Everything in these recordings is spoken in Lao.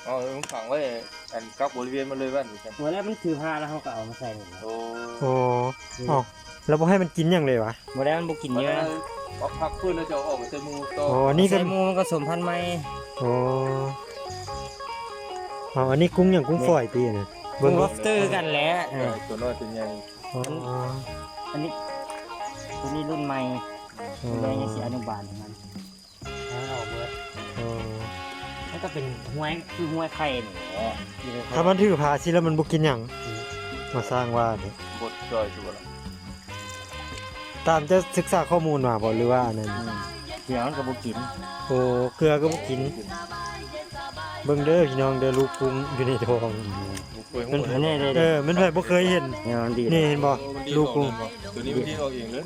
ເອົາມັນຂັງໄວ້ ອັນ ກັກບໍລິເວນມັນເລີຍວ່າຊັ້ນ. ບໍ່ແລ້ວມັນຖືພາແລ້ວເຮົາກໍເອົາມາໃສ່ນີ້. ໂອ້ ໂອ້ ເອົ້າ ແລ້ວບໍ່ໃຫ້ມັນກິນຫຍັງເລີຍຫວາ? ບໍ່ແລ້ວມັນບໍ່ກິນເຫຍື່ອ. ເອົາພັກຟື້ນແລ້ວຈະເອົາອອກໄປໃສ່ໝູ່ຕໍ່. ອໍ ອັນນີ້ກໍໃສ່ໝູ່ມັນກໍສົມພັນໃໝ່. ອໍ ເອົາ ອັນນີ້ກຸ້ງຫຍັງ? ກຸ້ງຝອຍຕິ ອັນນີ້ ກຸ້ງ lobster ກັນແຫຼະ. ເອີ ຕົວນ້ອຍຕົວໃຫຍ່. ອໍ ອັນນີ້ ຕົວນີ້ລຸ້ນໃໝ່. ອໍ ແມ່ຍັງຊິອະນຸບານມັນ ໃຫ້ມັນອອກເບີດ. ອໍ ມັນກໍເປັນຫ້ວຍ ຄືຫ້ວຍໄຂ່ນີ້ແຫຼະ. ຖ້າມັນຖືພາຊິແລ້ວມັນບໍ່ກິນຫຍັງ? ອືມ ມາສ້າງວ່າເດ້ ບົດຈ່ອຍຄືບໍ່ລະ. ຕາມເຈົ້າສຶກສາຂໍ້ມູນມາບໍ່ ຫຼືວ່າອັນນັ້ນ? ອືມ ເກືອມັນກໍບໍ່ກິນ. ໂອ້ ເກືອກໍບໍ່ກິນ. ເບິ່ງເດີພີ່ນ້ອງເດີ ລູກກຸ້ງຢູ່ໃນທ້ອງ. ອືມ ມັນ ເອີ ມັນໃຜບໍ່ເຄີຍເຫັນ. ນີ້ເຫັນບໍ່? ລູກກຸ້ງ ຕົວນີ້ມັນດີດອອກເອງເລີຍ.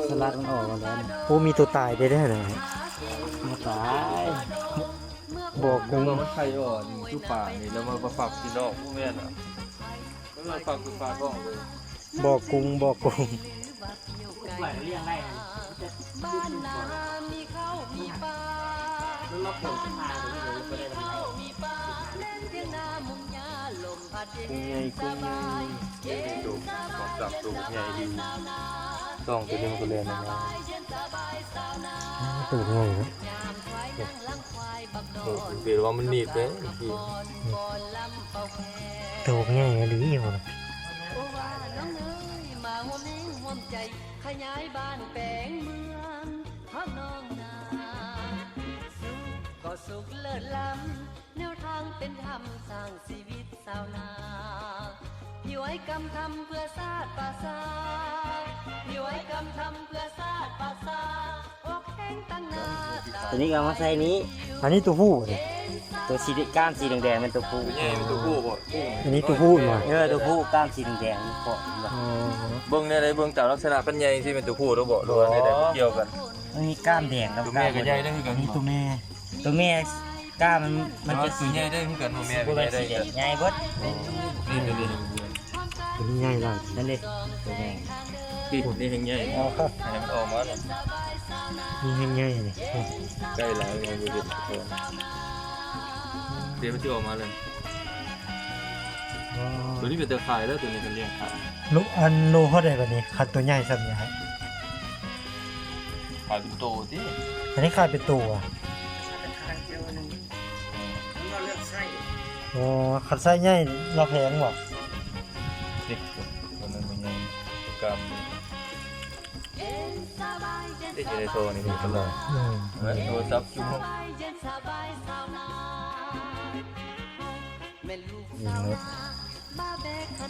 ສະຫຼັດມັນອອກມາແລ້ວ. ໂອ້ ມີຕົວຕາຍໄດ້ແທ້ນະ. ບໍ່ຕາຍ. ບໍ່ກຸ້ງ ມັນໄຂ່ອ່ອນຄືປານີ້ ແລ້ວມາ ມາຟັກຢູ່ນອກ. ບໍ່ແມ່ນອະ ເອີ ຟັກຄືປາທ້ອງເລີຍ. ບໍ່ກຸ້ງ ບໍ່ກຸ້ງ. ກຸ້ງໃຫຍ່ ກຸ້ງໃຫຍ່ ໂຕ ສອງສາມໂຕໃຫຍ່ດີ. ສອງໂຕນີ້ມັນກໍແລ່ນອອກມາ. ໂຕໃຫຍ່ເນາະ. ໂອ້ ເປັນວ່າມັນໜີບເດ້. ໂຕໃຫຍ່ອີ່ຫຼີ. ຕົວນີ້ກໍເອົາມາໃສ່ນີ້. ອັນນີ້ຕົວຜູ້ນີ້. ຕົວສີ ກ້າມສີແດງໆ ແມ່ນຕົວຜູ້. ຕົວໃຫຍ່ເປັນຕົວຜູ້ບໍ່? ອັນນີ້ຕົວຜູ້ເນາະ. ເອີ ຕົວຜູ້ກ້າມສີແດງໆ ນີ້ເກາະຢູ່. ອໍ ເບິ່ງແນວໃດ? ເບິ່ງຕາມລັກສະນະ ຄັນໃຫຍ່ຊິແມ່ນຕົວຜູ້ແລ້ວບໍ່ ຫຼືວ່າແນວໃດ? ບໍ່ກ່ຽວກັນ. ມັນມີກ້າມແດງກັບ ຕົວແມ່ກໍໃຫຍ່ໄດ້ຄືກັນ. ນີ້ຕົວແມ່ ຕົວແມ່ກ້າມມັນ ມັນຈະສີ ໃຫຍ່ໄດ້ຄືກັນ. ຕົວແມ່ກໍໃຫຍ່ໄດ້ຄືກັນ. ໃຫຍ່ເບິດ. ນີ້ຕົວນີ້ ຕົວນີ້ໃຫຍ່ຫຼາຍ. ນັ້ນເດ້ ຕົວໃຫຍ່. ນີ້ແຮງໃຫຍ່. ອໍ ໃຫ້ມັນອອກມານີ້ ນີ້ແຮງໃຫຍ່ນີ້. ໃກ້ຫຼາຍ ຍັງບໍ່ເຫັນ. ດຽວມັນຊິອອກມາເລີຍ. ອໍ ຕົວນີ້ເປັນຕາຂາຍແລ້ວ ຕົວນີ້ເປັນລ້ຽງຂາຍ. ໂລ ອັນໂລເທົ່າໃດບັດນີ້ ຄັນຕົວໃຫຍ່ສ່ຳນີ້? ຂາຍເປັນໂຕຕິ. ອັນນີ້ຂາຍເປັນໂຕຫວາ? ອໍ ຄັນໄຊໃຫຍ່ລະແພງບໍ່? ເດັກ ຕົວນັ້ນມັນຍັງກຳ ເດັກຢູ່ໃນທໍ່ນີ້ເປັນຕະຫຼາດ. ອືມ ເອີ ໂທລະສັບຈຸ່ມ.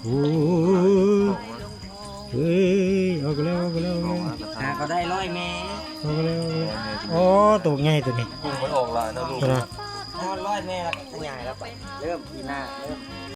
ໂອ້ຍ ອອກແລ້ວ ອອກແລ້ວ ອອກແລ້ວ. ຫາກໍໄດ້ຮ້ອຍແມ່. ອອກແລ້ວ ອອກແລ້ວ. ໂອ້ ໂຕໃຫຍ່ໂຕນີ້. ກຸ້ງມັນອອກຫຼາຍເນາະລູກ. ຮອດຮ້ອຍແມ່ແລ້ວກໍຂະຫຍາຍແລ້ວໄປ. ເລີ່ມປີໜ້າ ເລີ່ມ.